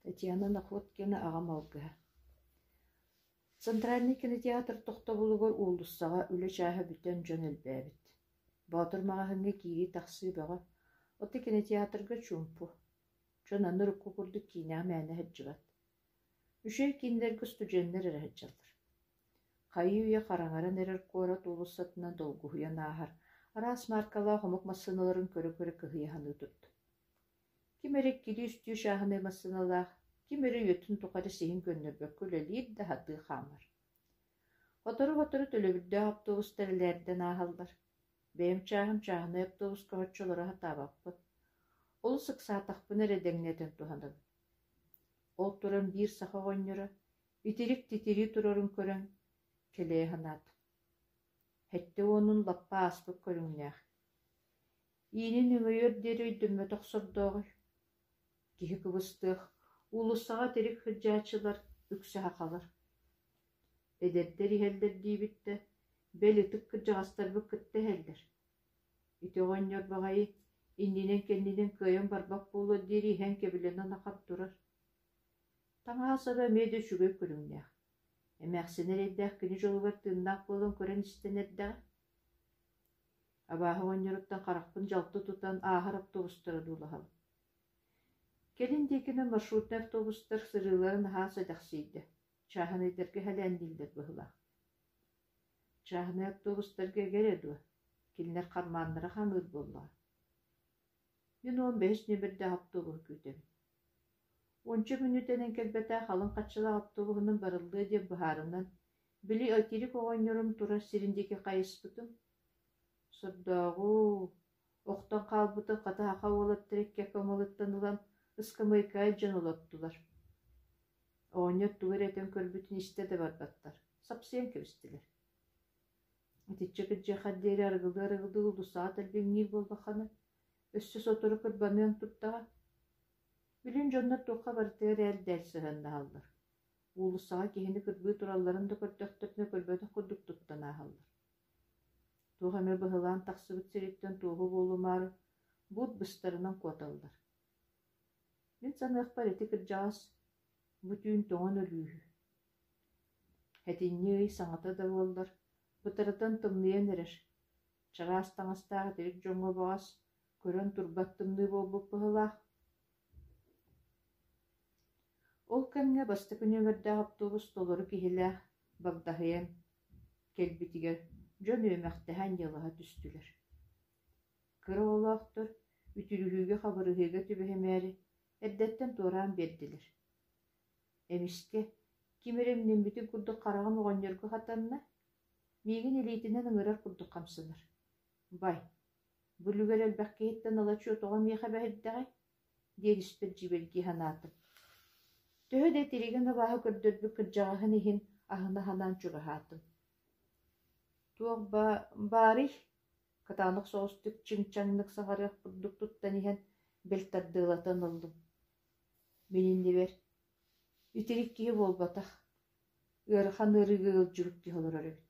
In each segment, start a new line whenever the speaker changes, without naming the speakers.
Татьяна Находкина аҕам алгыһа. Центральнай кинотеатр тохтобулугар уулуссаҕа үлэ чааһа бүтэн дьон элбээбит. Боотур маҕаһыыҥҥа киирии-тахсыы бөҕө, оттон кинотеатрга чуумпу. Дьон аны урукку курдук киинэҕэ мээнэ сылдьыбат. Үчүгэй киинэлэргэ устудьуоннар эрэ сылдьаллар. Хайыы-үйэ хараҥаран эрэр куорат уулуссатынан долгуһуйан ааһар, араас мааркалаах омук массыыналарын көрө-көрө кыһыйа саныы турда. Ким эрэ иккилии-үстүү чааһынай массыыналаах, ким эрэ үйэтин тухары сиһин көннөрбөккө үлэлиир да сатыы хаамар. Сотору-сотору төлөбүрдээх автобустар элээрдэн ааһаллар. Бэйэм чааһым чааһынай автобуска соччо олоро сатаабаппын. Олус ыксаатахпына эрэ дэҥнэтэн туһанабын. Ол туран биир саха оҕонньоро итирик титирии турарын көрөн кэлэйэ санаатым. 70-ун лаппа ааспыт көрүҥнээх. Иинин өҥөйүөр диэри өйдөммөтөх сордооҕуй. Киһи кыбыстыах, уулуссаҕа итирик сылдьааччылар үксэ сахалар. Эдэрдэр иһэллэр диибит да, бэл ытык кырдьаҕастарбыт кытта иһэллэр. Ити оҕонньор баҕайы иннинэн-кэннинэн кыайан барбат буолуор диэри иһэн кэбилэнэн ахан турар. Таҥаһа-саба эмиэ да үчүгэй көрүҥнээх. Эмээхсинэ эрэйдээх кини дьолугар тыыннаах буолан көрөн-истэн эрдэҕэ. Абааһы оҕонньоруттан харахпын дьалты тутан ааһар автобустары одуулаһабын. Кэлин диэкинэн маршрутнай автобустар сырыылара наһаа сэдэхсийдэ, чааһынайдарга иһэлээннииллэр быһыылаах. Чааһынай автобустарга эгэ эрэ дуо, кинилэр хармааннара хаҥыыр буоллаҕа. Мин 15 нүөмэрдээх автобуһу күүтэбин. Уонча мүнүүтэнэн кэлбэтэх халыҥ хаччылаах автобуһунан барыллыа диэн быһаарынан, били итирик оҕонньорум турар сирин диэки хайыспытым. Сордооҕу, охтон хаалбытын хата саха уолаттара икки акымалыттан ылан ыскамыайкаҕа илдьэн олортулар. Оҕонньор тугу эрэ этэн көрбүтүн истэ да барбаттар, сапсыйан кэбистилэр. Итиччэ кырдьыаххар диэри арыгылыы-арыгылыы уулуссаҕа тэлбэҥниир буоллаххына, өссө сотору кырбаныаҥ турдаҕа. Билин дьоннор туохха барытыгар ээл-дээл сыһыаннаһаллар. Уулуссаҕа киһини кырбыы туралларын да көрдөхтөрүнэ көрбөтөх курдук туттан ааһаллар. Туох эмэ быһылаан тахсыбыт сириттэн туоһу буолумаары, буут быстарынан куоталлар. Мин саныахпар ити кырдьаҕас бу түүн тоҥон өлүүһү. Этинньи ый саҥата да буоллар, бытарытан тымныйан эрэр, чараас таҥастаах итирик дьоҥҥо баҕас көрөн турбат тымныы буолбут быһыылаах. Ол кэмҥэ бастакы нүөмэрдээх автобус толору киһилээх багдаһыйан кэлбитигэр дьон үөмэхтэһэ анньыалаһа түстүлэр. Кыра оҕолоохтор үтүрүһүүгэ-хабырыһыыга түбэһимээри эрдэттэн туораан биэрдилэр. Эмискэ ким эрэ имнэммитин курдук хараҕым оҕонньорго хатанна, миигин илиитинэн ыҥырар курдук хамсанар. «Бай, бу үлүгэр элбэх киһиттэн ала-чуо тоҕо миэхэ бэһирдэҕэй?» диэн испэр дьиибэргии санаатым. Төһө да итиригин абааһы көрдөрбүт кырдьаҕаһын иһин аһына санаан чугаһаатым. Туох баарый? Кытаанах соҕустук чиҥ-чаҥнык саҥарыах курдук туттан иһэн, бэл тардыалатан ыллым. Мин иннибэр итирик киһи буолбатах, ыарахан ыарыыга ыалдьыбыт киһи олорор эбит.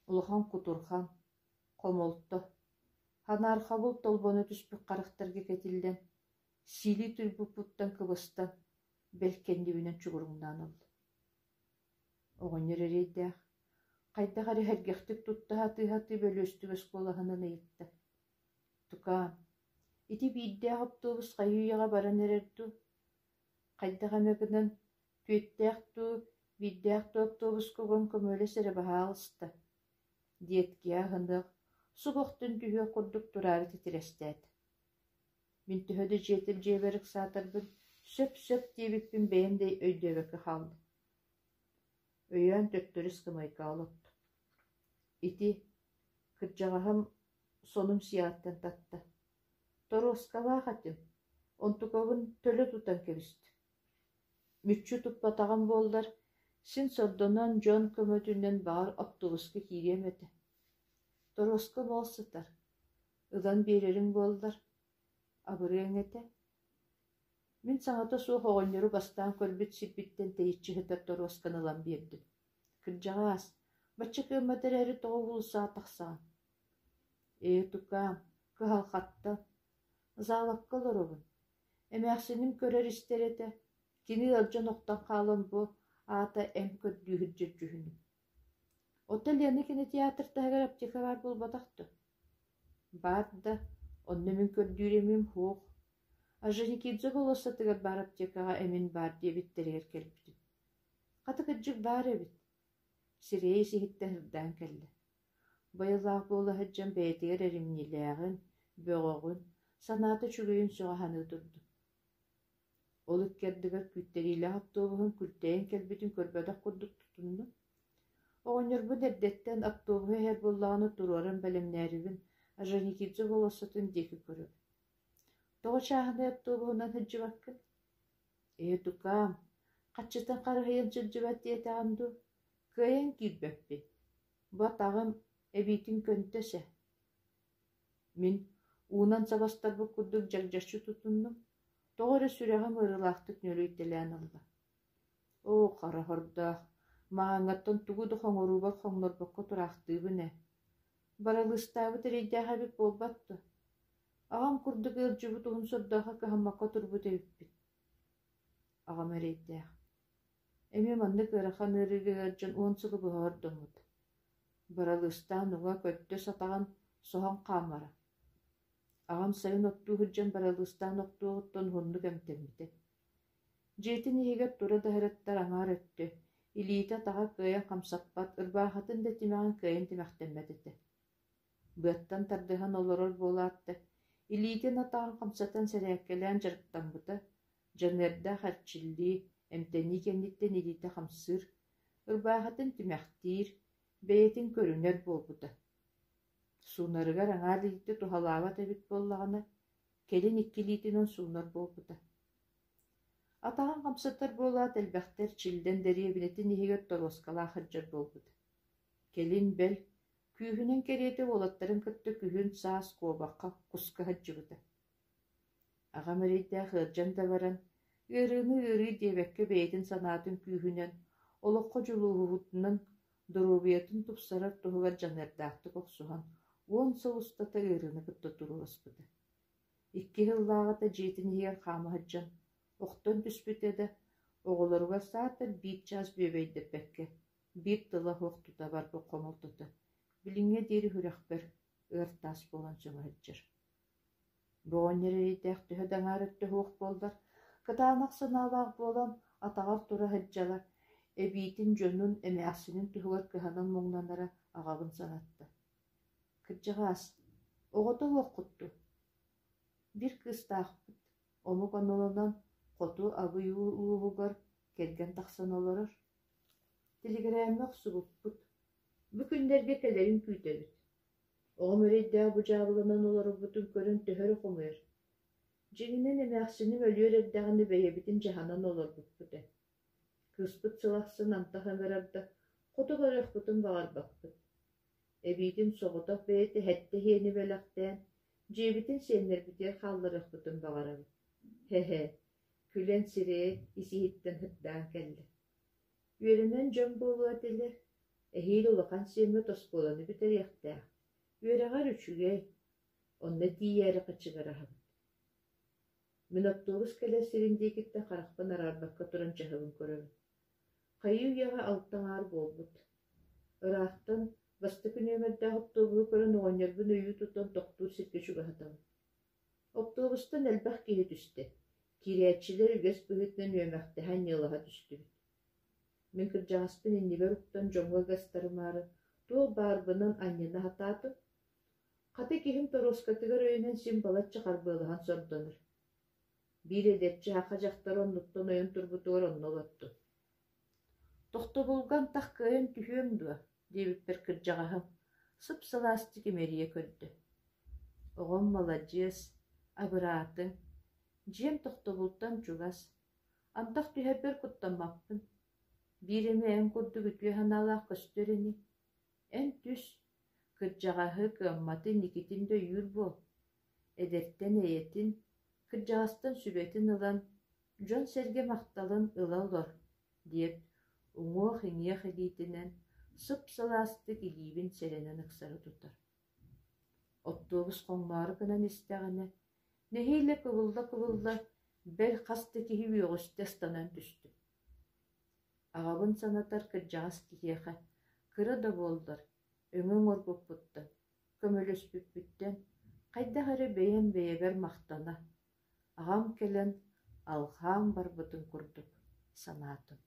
Улахан кутурҕан, хомолто, ханаархабыл толбоно түспүт харахтарга кэтиллэн, сиилии турбуппуттан кыбыстан, бэл кэннибинэн чугуруҥнаан ылла. Оҕонньор эрэйдээх, хайдах эрэ сэргэхтик тутта сатыы-сатыы бөлүөстүгэс куолаһынан ыйытта: «Тукаам, ити биирдээх оптуобус хайыы-үйэҕэ баран эрэр дуу, хайдах эмэ гынан түөттээх дуу, биирдээх дуу оптуобуска уган көмөлөс эрэ баһаалыста» диэт киһи аһыныах, субу охтон түһүөх курдук тураары титирэстээтэ. Мин төһө да дьиэтим дьиэбэр ыксаатарбын, сөп-сөп диэбиппин бэйэм да өйдөөбөккө хааллым. Өйөөн төттөрү ыскамыайкаҕа олордум. Ити, кырдьаҕаһым сонум сиэҕиттэн татта. Торуоскалаах этим, онтукабын төлө тутан кэбистим. Мүччү туппатаҕым буоллар, син сордонон дьон көмөтүнэн баҕар оптуобуска киириэм этэ. Торуоска буол сытар, ылан биэрэриҥ буоллар, абырыаҥ этэ. Мин саҥата суох оҕонньору бастаан көрбүт сирбиттэн тэйиччи сытар торуосканы ылан биэрдим. Кырдьаҕаас, бачча кыаммат эрээри тоҕо уулуссаҕа тахсаҕын? Ээ, тукаам, кыһалҕаттан. Заалакка олоробун. Эмээхсиним көрөр-истэр этэ, кини ыалдьан охтон хаалан бу аата эн көрдүү сылдьар дьүһүнүм. Оттон Лена кинотеатр таһыгар аптека баар буолбатах дуо? Баар да, онно мин көрдүүр эмим суох. Орджоникидзе болуоссатыгар баар аптекаҕа эмин баар диэбиттэригэр кэлбитим. Хата кырдьык баар эбит. Сирэйэ ис-иһиттэн ырдаан кэллэ. Байылаах буола сылдьан бэйэтигэр эримньилээҕин, бөҕөҕүн, санаата үчүгэйин сөҕө саныы турдум. Ол икки ардыгар күүттэриилээх автобуһун күлтэйэн кэлбитин көрбөтөх курдук тутуннум. Оҕонньорбун эрдэттэн автобуһу иһэр буоллаҕына туруоран бэлэмнээрибин Орджоникидзе болуоссатын диэки көрөбүн. Тоҕо чааһынай автобуһунан сылдьыбаккын? Ээ, тукаам, хаччытын харыһыйан сылдьыбат диэтэҕим дуу, кыайан киирбэппин. Бу атаҕым эбиитин көнтөс ээ. Мин уунан сабастарбыт курдук дьагдьаччы тутуннум, тоҕо эрэ сүрэҕим ыарыылаахтык ньүөлүйтэлээн ылла. Оо, хара хордоох, маҕаҥҥаттан тугу да хоҥоруубар хоҥнорбокко тураахтыыбын ээ. Баралыыстаабыт эрэйдээх эбит буолбат дуо? Аҕам курдук ыалдьыбыт уһун сордооххо кыһаммакка турбут эбиппит. Аҕам эрэйдээх. Эмиэ маннык ыарахан ыарыыга ыалдьан 10 сылы быһа ордоммут. Баралыыстаан уҥа көттө сатаҕын соһон хаамара. Аҕам сайын оттуу сылдьан баралыыстаан охтуоҕуттан уһуннук эмтэммитэ. Дьиэтин иһигэр тура да сырыттар аҥаар өттө, илиитэ-атаҕа кыайан хамсаппат, ырбаахытын да тимэҕин кыайан тимэхтэммэт этэ. Быаттан тардыһан олорор буолаат да, илиитин атаҕын хамсатан сэрээккэлээн дьарыктаммыта, дьаныардаах эрчиллии, эмтэнии кэнниттэн илиитэ хамсыыр, ырбаахытын тимэхтиир, бэйэтин көрүнэр буолбута. Суунарыгар аҥаар илиитэ туһалаабат эбит буоллаҕына, кэлин икки илиитинэн суунар буолбута. Атаҕын хамсатар буолаат элбэхтэ эрчиллэн дэриэбинэтин иһигэр торуоскалаах сылдьар буолбута. Кэлин, бэл, күүһүнэн кэриэтэ уолаттарын кытта күһүн, саас куобахха, куска сылдьыбыта. Аҕам эрэйдээх ыалдьан да баран, ыарыыны ыарыы диэбэккэ бэйэтин санаатын күүһүнэн, олоххо дьулуһуутунан доруобуйатын тупсарар туһугар дьаныардаахтык охсуһан, 10 сыл устата ыарыыны кытта турууласпыта. Икки сыллааҕыта дьиэтин иһигэр хаама сылдьан, охтон түспүтэ да, оҕолоругар саатар биир чаас бүөбэйдэппэккэ, биир тыла суох тута барбыт хомолтото билиҥҥэ диэри сүрэхпэр ыар таас буолан сөҥө сылдьар. Бу оҕонньор эрэйдээх төһө да аҥаар өттө суох буоллар, кытаанах санаалаах буолан атаҕар тура сылдьара, эбиитин дьонун, эмээхсинин туһугар кыһанан муҥнанара аҕабын санатта. Кырдьаҕаас, оҕото уоххут дуо? Биир кыыстаахпыт, омук онолонон хоту Абый улууһугар кэргэн тахсан олорор. Тэлэгэрээҥҥэ охсубуппут, бу күннэргэ кэлэрин күүтэбит. Оҕом эрэйдээх бу дьаабыланан олорорбутун көрөн төһө эрэ хомойор. Дьиҥинэн эмээхсиним өлүөр эрдэҕинэ бэйэбитин дьаһанан олорбуппут ээ. Кыыспыт сыл ахсын антах ыҥырар да, хоту барыахпытын баҕарбаппыт. Эбиитин соҕотох бэйэтэ сэттэ иһиэни бэлэхтээн, дьиэбитин сиэннэрбитигэр хаалларыахпытын баҕарабыт. Һэ-һэ, күлэн сирэйэ ис-иһиттэн сырдаан кэллэ. Үөрэнэн дьон буолуо этилэр, эһиил улахан сиэммит оскуоланы бүтэриэхтээх, үөрэҕэр үчүгэй, онно тиийээри хачыгыраһабыт. Мин оптуобус кэлэр сирин диэкиттэн харахпын араарбакка туран чаһыбын көрөбүн. Хайыы-үйэҕэ алта аҥаар буолбут. Ыраахтан бастакы нүөмэрдээх оптуобуһу көрөн оҕонньорбун өйүү тутан тохтуур сиргэ чугаһатабын. Оптуобустан элбэх киһи түстэ, киирээччилэр үгэс быһыытынан үөмэхтэһэ анньыалаһа түстүбүт. Мин кырдьаҕаспын иннибэр уктан дьоҥҥо ыгастарымаары туох баарбынан анньына сатаатым. Хата киһим торуоскатыгар өйөнөн син балачча харбыалаһан сордонор. Биир эдэрчи саха дьахтара оннуттан ойон турбутугар онно олордум. «Тохтобулга антах кыайан түһүөм дуо?» диэбиппэр кырдьаҕаһым сып-сылаастык имэрийэ көрдө. «Оҕом маладьыас, абыраатыҥ, дьиэм тохтобултан чугас, антах түһэрбэр куттаммаппын. Биир эмэ эн курдук үтүө санаалаах көстөр ини. Эн түс, кырдьаҕаһы, кыамматы инникитин да өйүүр буол. Эдэртэн эйэтин, кырдьаҕастан сүбэтин ылан, дьон-сэргэ махталын ыла олор» диэт, уҥуох-иҥиэх илиитинэн сып-сылаастык илиибин сэрэнэн ыксары тутар. Оптуобус хоҥноору гынан истэҕинэ, нэһиилэ кыбылла-кыбылла, Бэл хас да киһи үөҕүстэ ыстанан түстүм. Аҕабын санатар кырдьаҕас киһиэхэ, кыра да буоллар, өҥө оҥорбуппуттан, көмөлөспүппүттэн хайдах эрэ бэйэм бэйэбэр махтана, аҕам кэлэн алҕаан барбытын курдук санаатым.